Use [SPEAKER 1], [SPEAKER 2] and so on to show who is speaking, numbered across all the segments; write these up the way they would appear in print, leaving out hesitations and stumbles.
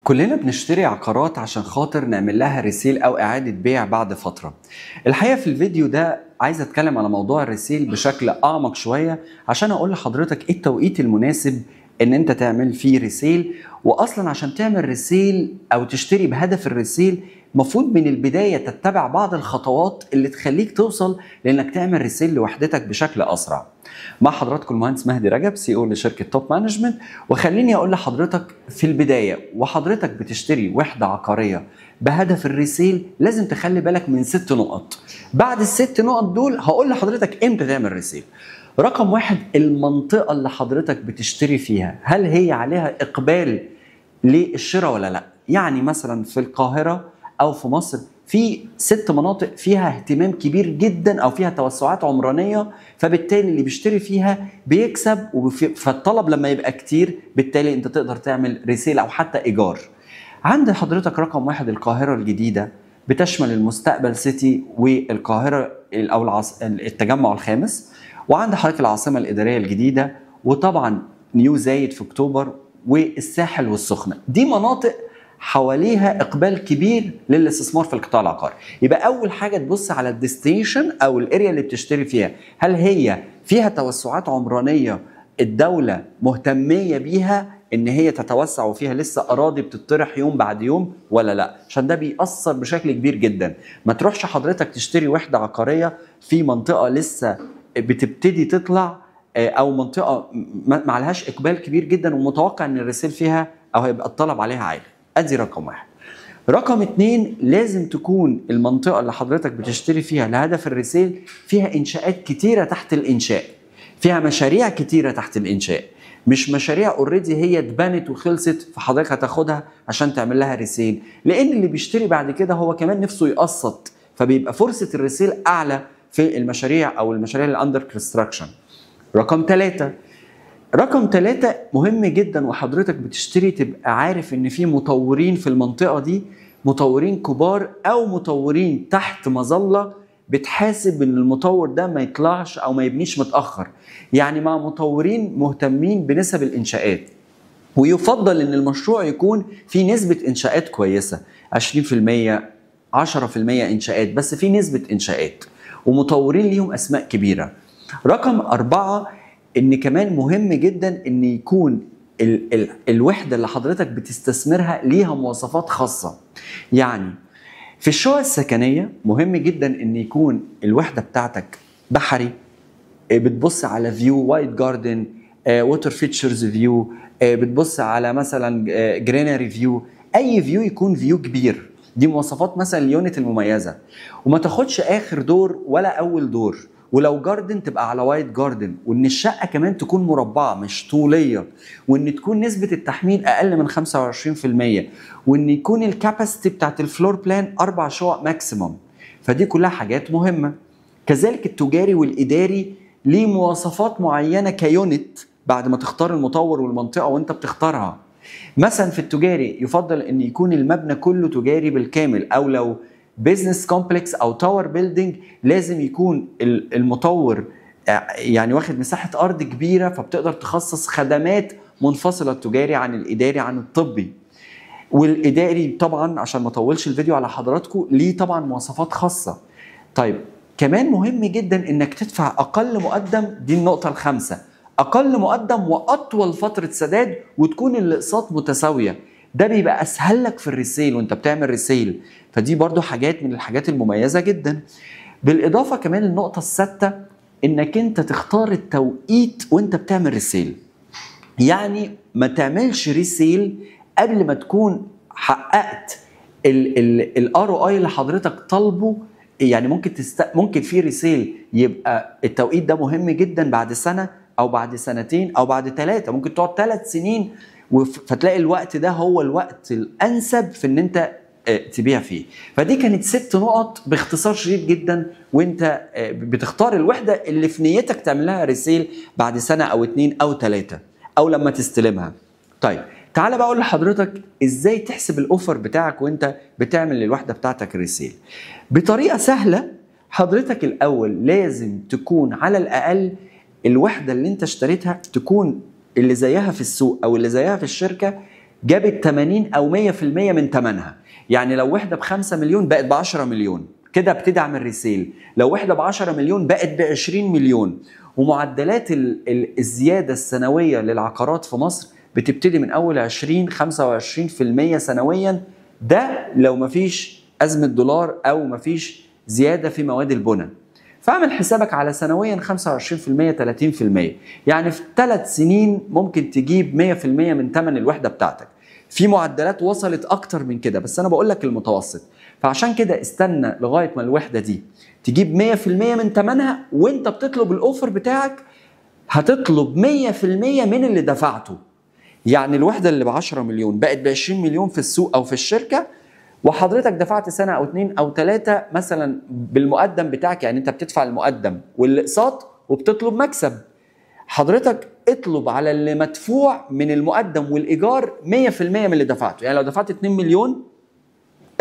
[SPEAKER 1] كلنا بنشتري عقارات عشان خاطر نعمل لها resale او اعادة بيع بعد فترة. الحقيقة في الفيديو ده عايز اتكلم على موضوع ال resale بشكل اعمق شوية عشان اقول لحضرتك ايه التوقيت المناسب ان انت تعمل فيه resale، واصلا عشان تعمل resale او تشتري بهدف ال resale المفروض من البداية تتبع بعض الخطوات اللي تخليك توصل لانك تعمل resale لوحدتك بشكل اسرع. مع حضراتكم المهندس مهدي رجب، CEO لشركة Top Management. وخليني اقول لحضرتك في البداية وحضرتك بتشتري وحدة عقارية بهدف ال resale لازم تخلي بالك من 6 نقط. بعد ال6 نقط دول هقول لحضرتك امتى تعمل resale. رقم 1، المنطقة اللي حضرتك بتشتري فيها هل هي عليها اقبال للشراء ولا لا؟ يعني مثلا في القاهرة او في مصر في 6 مناطق فيها اهتمام كبير جدا او فيها توسعات عمرانيه، فبالتالي اللي بيشتري فيها بيكسب، فالطلب لما يبقى كتير بالتالي انت تقدر تعمل resale او حتى ايجار. عند حضرتك رقم 1 القاهرة الجديدة، بتشمل المستقبل سيتي والقاهره او التجمع الخامس، وعند حضرتك العاصمة الادارية الجديدة، وطبعا نيو زايد في اكتوبر، والساحل والسخنه. دي مناطق حواليها اقبال كبير للاستثمار في القطاع العقاري. يبقى اول حاجة تبص على ال destination او ال area اللي بتشتري فيها، هل هي فيها توسعات عمرانيه الدولة مهتميه بيها ان هي تتوسع وفيها لسه اراضي بتطرح يوم بعد يوم ولا لا؟ عشان ده بيأثر بشكل كبير جدا. ما تروحش حضرتك تشتري وحده عقارية في منطقة لسه بتبتدي تطلع او منطقة ما عليهاش اقبال كبير جدا ومتوقع ان ال resale فيها او هيبقى الطلب عليها عالي. ادي رقم 1. رقم 2، لازم تكون المنطقة اللي حضرتك بتشتري فيها لهدف ال resale فيها انشاءات كتيرة تحت الانشاء، فيها مشاريع كتيرة تحت الانشاء، مش مشاريع already هي اتبنت وخلصت فحضرتك هتاخدها عشان تعمل لها resale، لان اللي بيشتري بعد كده هو كمان نفسه يقسط، فبيبقى فرصة ال resale اعلى في المشاريع او المشاريع اللي under construction. رقم 3، رقم 3 مهم جدا وحضرتك بتشتري تبقى عارف ان في مطورين في المنطقة دي، مطورين كبار او مطورين تحت مظلة بتحاسب ان المطور ده ما يطلعش او ما يبنيش متاخر، يعني مع مطورين مهتمين بنسب الانشاءات، ويفضل ان المشروع يكون فيه نسبه انشاءات كويسة 20% 10% انشاءات، بس في نسبه انشاءات ومطورين ليهم اسماء كبيرة. رقم 4، ان كمان مهم جدا ان يكون الوحدة اللي حضرتك بتستثمرها ليها مواصفات خاصة. يعني في الشقق السكنية مهم جدا ان يكون الوحدة بتاعتك بحري، بتبص على view wide garden، water features view، بتبص على مثلا greenery view، اي view يكون view كبير. دي مواصفات مثلا ال unit المميزة. وما تاخدش اخر دور ولا اول دور، ولو garden تبقى على wide garden، وان الشقة كمان تكون مربعه مش طوليه، وان تكون نسبه التحميل اقل من 25%، وان يكون ال capacity بتاعت ال floor plan 4 شقق maximum. فدي كلها حاجات مهمة. كذلك التجاري والاداري ليه مواصفات معينة ك unit بعد ما تختار المطور والمنطقة وانت بتختارها. مثلا في التجاري يفضل ان يكون المبنى كله تجاري بالكامل، او لو business complex او tower building لازم يكون المطور يعني واخد مساحة ارض كبيرة، فبتقدر تخصص خدمات منفصلة التجاري عن الاداري عن الطبي. والاداري طبعا عشان ما اطولش الفيديو على حضراتكم ليه طبعا مواصفات خاصة. طيب كمان مهم جدا انك تدفع اقل مقدم، دي النقطة الخامسة، اقل مقدم واطول فترة سداد، وتكون الاقساط متساوية. ده بيبقى اسهل لك في ال resale وانت بتعمل resale، فدي برضو حاجات من الحاجات المميزة جدا. بالاضافة كمان النقطة السادسة، انك انت تختار التوقيت وانت بتعمل resale. يعني ما تعملش resale قبل ما تكون حققت ال ROI اللي حضرتك طالبه. يعني ممكن في resale يبقى التوقيت ده مهم جدا بعد سنة او بعد سنتين او بعد 3، ممكن تقعد 3 سنين، فتلاقي الوقت ده هو الوقت الانسب في ان انت تبيع فيه. فدي كانت 6 نقط باختصار شديد جدا وانت بتختار الوحدة اللي في نيتك تعملها resale بعد سنة او 2 او 3 او لما تستلمها. طيب تعالى بقى اقول لحضرتك ازاي تحسب ال offer بتاعك وانت بتعمل للوحدة بتاعتك resale بطريقة سهلة. حضرتك الاول لازم تكون على الاقل الوحدة اللي انت اشتريتها تكون اللي زيها في السوق او اللي زيها في الشركة جابت 80 او 100% من ثمنها. يعني لو وحده ب 5 مليون بقت ب 10 مليون، كده بتدعم ال resale. لو وحده ب 10 مليون بقت ب 20 مليون. ومعدلات الزيادة السنوية للعقارات في مصر بتبتدي من اول 20 25% سنويا، ده لو مفيش ازمة دولار او مفيش زيادة في مواد البناء. فاعمل حسابك على سنويا 25% 30%، يعني في 3 سنين ممكن تجيب 100% من ثمن الوحدة بتاعتك. في معدلات وصلت اكتر من كده، بس انا بقول لك المتوسط. فعشان كده استنى لغاية ما الوحدة دي تجيب 100% من ثمنها، وانت بتطلب ال offer بتاعك هتطلب 100% من اللي دفعته. يعني الوحدة اللي ب 10 مليون بقت ب 20 مليون في السوق او في الشركة، وحضرتك دفعت سنة او 2 او 3 مثلا بالمقدم بتاعك، يعني انت بتدفع المقدم والاقساط وبتطلب مكسب. حضرتك اطلب على اللي مدفوع من المقدم والايجار 100% من اللي دفعته. يعني لو دفعت 2 مليون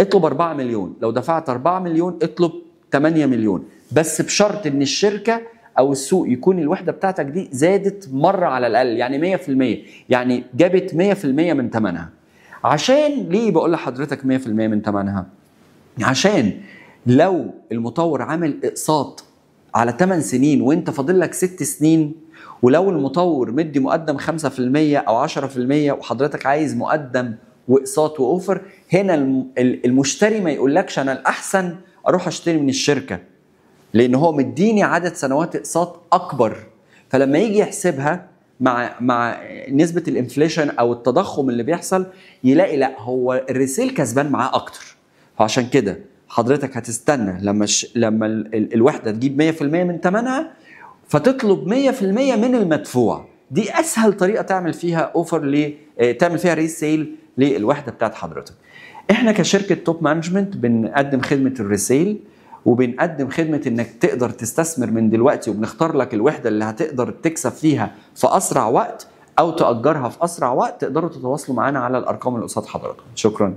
[SPEAKER 1] اطلب 4 مليون، لو دفعت 4 مليون اطلب 8 مليون، بس بشرط ان الشركة او السوق يكون الوحدة بتاعتك دي زادت مرة على الاقل، يعني 100%، يعني جابت 100% من ثمنها. عشان ليه بقول لحضرتك 100% من ثمنها؟ عشان لو المطور عامل اقساط على 8 سنين وانت فاضل لك 6 سنين، ولو المطور مدي مقدم 5% او 10% وحضرتك عايز مقدم واقساط واوفر، هنا المشتري ما يقولكش انا الاحسن اروح اشتري من الشركة، لان هو مديني عدد سنوات اقساط اكبر. فلما يجي يحسبها مع نسبه ال inflation او التضخم اللي بيحصل، يلاقي لا هو ال resale كسبان معاه اكتر. فعشان كده حضرتك هتستنى لما الوحدة تجيب 100% من ثمنها، فتطلب 100% من المدفوع. دي اسهل طريقه تعمل فيها offer، تعمل فيها resale للوحدة بتاعت حضرتك. احنا كشركة Top Management بنقدم خدمة ال resale، وبنقدم خدمة انك تقدر تستثمر من دلوقتي، وبنختار لك الوحدة اللي هتقدر تكسب فيها في اسرع وقت او تاجرها في اسرع وقت. تقدروا تتواصلوا معانا على الارقام اللي قصاد حضراتكم. شكرا.